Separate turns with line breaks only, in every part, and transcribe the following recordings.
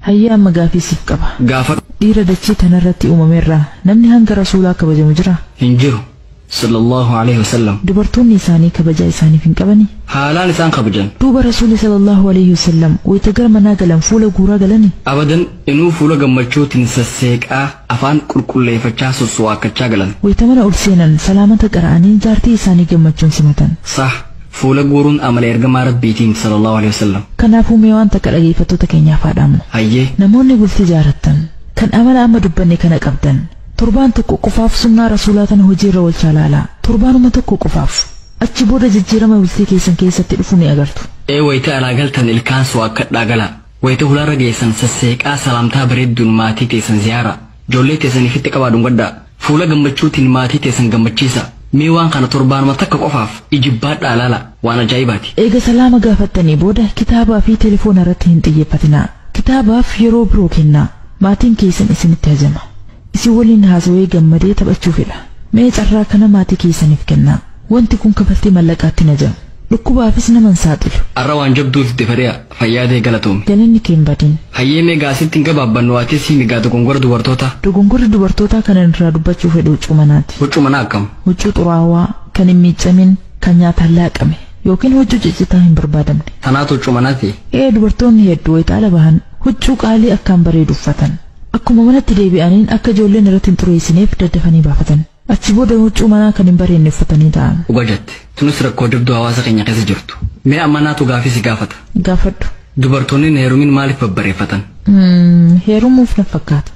Hayyee amma gaafii siif qaba.
Gaafa
Dhiira dachee tanarratti uumameerraa namni hanga rasuulaa kabajamu jira.
Hin jiru. Sallallahu alaihi wasallam.
Dubartoonni isaanii kabajaa isaaniif hin qabani.
Haalaan isaan kabajan.
Duuba rasuulli sallallahu alaihi wasallam wayita gara manaa galan fuula guuraa galani.
Abadan, inuu fuula gammachuutiin sasseeqaa, afaan qulqulleeffachaa, sussuwaakkachaa galan.
Wayita mana ol seenan salaamata qara'anii jaartii isaanii gammachuun simatan.
Sah, fuula guuruun amala ergamaa rabbiitiin sallallahu alaihi wasallam.
Kanaafuu mee waan takka dhageeffattoota keenyaaf haa dhaamnu.
Hayyee.
Namoonni bultii jaarattan kan amala amma dubbanne kana qabdan, torbaan tokko qofaaf sunnaa rasuulaa tana hojiirra oolchaa laalaa. Torbaanuma tokko qofaaf. Achi booda jijjiirama bultii keessan keessatti dhufu ni agartu.
Ee, wayita alaa galtan ilkaan suwaakkadhaa galaa. Wayita hulaarra geessan sasseeqaa, salaamtaa bareedduun maatii teessan ziyaara. Ijoollee teessan ifitti qabaa dhungadhaa. Fuula gammachuutiin maatii teessan gammachiisa. Mee waan kana torbaanuma takka qofaaf ijibbaadhaa laala, waan ajaa'ibaati.
Eega salaama gaafattanii booda kitaabaa fi telefoona irratti hin xiyyeeffatinaa. Kitaabaaf yeroo biroo kennaa. Maatiin keessan isinitti hajama. Isin waliin haasawee gammadee taphachuu fedha. Mee carraa kana maatii keessaniif kennaa. Wanti kun kafaltii mallaqaatti hin hajamu. Dhukkubaafis nama hin saaxilu.
Arra waan jabduuf itti fedhe'a, fayyaadee, galatoomi.
Galanni kee hin badin.
Hayyee, mee gaasitti hin gabaabbannu, atis himi gaa dogongora dubartoota.
Dogongorri dubartootaa kanan irraa dubbachuu fedhu huccuu manaati.
Huccuu manaa akkam?
Huccuu xuraawaa, kan hin miiccamin, kan nyaataan laaqame yookiin huccuu ciccitaa hin barbaadamne.
Tanaatu huccuu manaati?
Ee, dubartoonni hedduu wayita ala bahan huccuu qaalii akkaan bareedu uffatan. Akkuma manatti deebi'aniin akka ijoolleen irratti hin xureessineef daddafanii baafatan. Achi booda huccuu manaa kan hin bareedne uffatanii ta'an.
Dhuga jette. Tunis rakkoo jabduu hawaasa keenya keessa jirtu. Mee amma naatu gaafii si gaafata.
Gaafadhu.
Dubartoonni hin heerumin maaliif babbareeffatan?
Heerumuuf na fakkaata.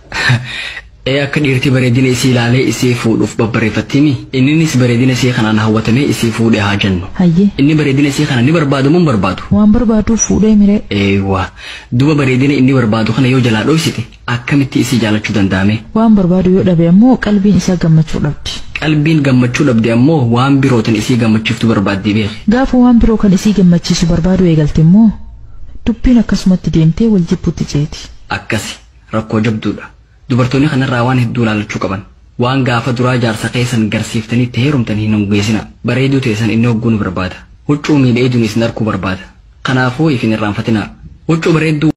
Ee, akka dhiirti bareedina isii ilaalee isii fuudhuuf babbareeffattimi. Inninis bareedina isii kanaan hawwatamee isii fuudhe haa jennu.
Hayyee.
Inni bareedina isii kana ni barbaadu moo hin barbaadu?
Waan barbaaduuf fuudhee miree.
Eewwa. Duba bareedina inni barbaadu kana yoo jalaa dhoysite akkamitti isii jaalachuu danda'ame?
Waan barbaadu yoo dhabe ammoo qalbiin isaa gammachuu dhabdi.
Qalbiin gammachuu dhabde ammoo waan birootiin isii gammachiiftu barbaaddi, beeki.
Gaafa waan biroo kan isii gammachiisu barbaadu eegalte immoo dubbiin akkasumatti deemtee wal jibbuutti ceeti.
Akkasi rakkoo jabduudha. Dubartoonni kanarraa waan hedduu ilaalachuu qaban. Waan gaafa duraa jaarsa keessan garsiiftanii itti heerumtan hin hongeessina. Bareeduu teessan inni hogguu nu barbaada. Huccuu miidheeduun isin arguu barbaada. Kanaafuu ifin irraanfatinaa. Huccuu bareedduu